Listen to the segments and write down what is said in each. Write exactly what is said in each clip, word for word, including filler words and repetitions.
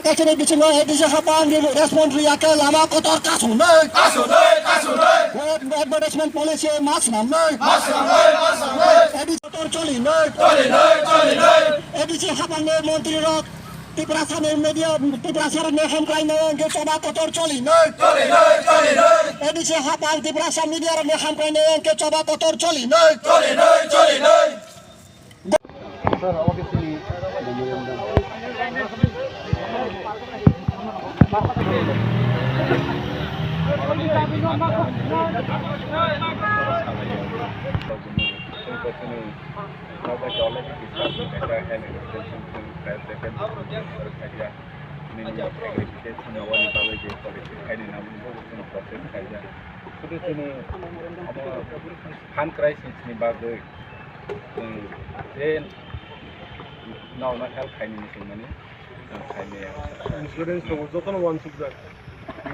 Kaisa ni bisingo A D C hapang ni response riyakhe lama kotor kasunai. Kasunai, kasunai. Advertisement policy mas namnai. Mas namnai, mas namnai. A D C kotor cholinai. Cholinai, cholinai. A D C hapang ni montri rok Tiprasa ni media, Tiprasa rok ni hamkrai nai hwnkhe choba kotor cholinai. Cholinai, cholinai. A D C hapang Tiprasa media rok ni hamkrai nai hwnkhe choba kotor cholinai. Cholinai, cholinai. Sir, okay, sini. Fund crisis ni bagwi, um, je no, no help khaini muchungmani, uh, khaini. Insurance tongo, jotono wansukjak.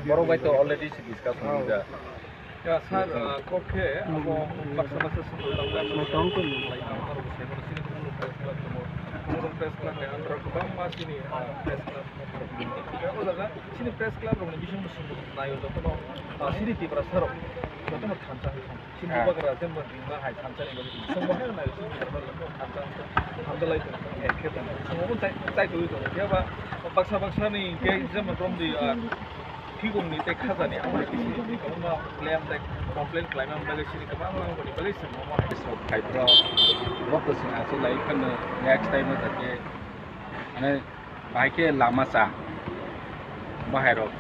Borok bai to already se discuss rijak. Ya, sir, uh, kok khe abo baksa baksa swngjak, baksa baksa swngjak, abo se press club tongo. Press club ni under o kwbangma chini, uh, press club. O jaga chini press club rokni bising bising naio jotono, uh, chini Tiprasa rok jotono thansa hai. Chini bubagra jemon ringma hai thansa ni bagwi chwng bo hai nai chini bubagra thansa, thansa lai tong khe tong. Chwng bo chai, chai twi tong khe ba baksa baksa ni khe jemon romdi, ah, thigong ni tei khaja ni amai kisi ni kwbangma claim tei complain khlaima bagwi chini kwbangma boni bagwi chwng bo hai. Sok khai bro, bro ko sing asu lai khano next time o jate, mane, Bahai khe lama cha, bahai rok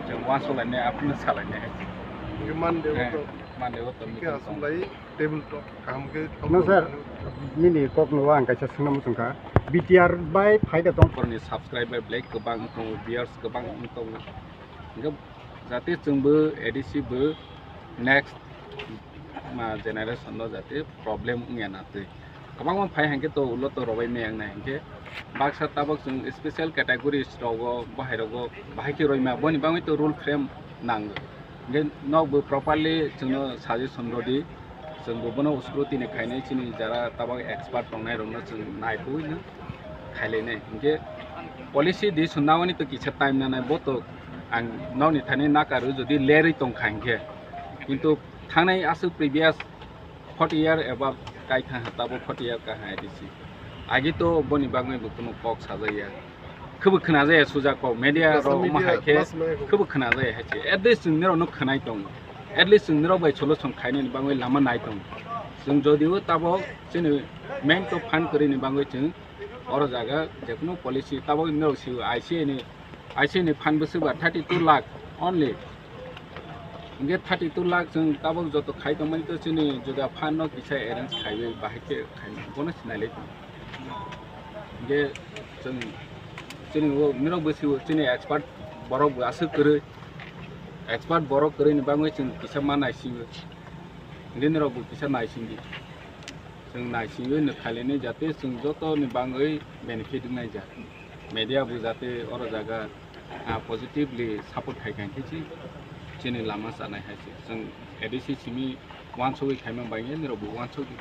chwng uansuk lainai, aphuru salainai hai se. Hingke Monday o to, Monday o to meeting tong. Aswk lai table talk kaham khe. No, sir, nini kok no ang kaisa swngna muchung kha. B T R bai phai da tong. Korni subscriber belai kwbang wng tongo, viewers kwbang wng tongo. Hingke jate chwngbo A D C bo next ma generation no jate problem wngya na twi. Kwbangma phai hwnkhe to ulo to robai maya wngnai hwnkhe baksa tabok chwng special categories rogo bahai rogo bahai khe roima boni bagwi to rule frame nango. Hwnkhe nokbo properly chwngno suggestion rwdi, chwngbo bono scrutiny khainai chini jara tabok expert tongnai rokno chwng naiphuru khailai nai hwnkhe policy di swnawani to kisa time nanai bo to ang nokni thani nakaru jodi lerwi tongkha hwnkhe kintu thangnai aswk previous forty year eba kai kha tabo forty year ka hai disi agi to boni bagwi bo kuno kok sajaya khubu khna jaya suja kok media ro ma hai khe khubu khna jaya hai se at least chwng nirok no khwnai tongo at least chwng nirok bai solution khainani bagwi lama nai tongo chwng jodi o tabo chini main to phan kwrwini bagwi chwng Oro jaga jekunu policy tabok norok sio I C A ni, I C A ni phan bwswk ba thirty two lakh only. Hingke thirty two lakh chwng tabok joto khai tongmani to chini juda phan no kisa arrange khaiwi bahai khe khainai bono sinai lai tongo. Hingke chwng chini o norok bwsio chini expert borok bo aswk kwrwi expert borok kwrwini bagwi chwng kisa ma naisingo. Hingke norok bo kisa naisingdi. Chwng naisingwi nw khailini jate chwng jotoni bangwi benefit wngnai ja. Media bo jate oro jaga, ah, positively support khai kha hwnkhe se chini lama chanai hai se. Chwng A D C simi uansugwi khaima bai nirok bo uansugwi.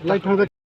Lai thangjakha.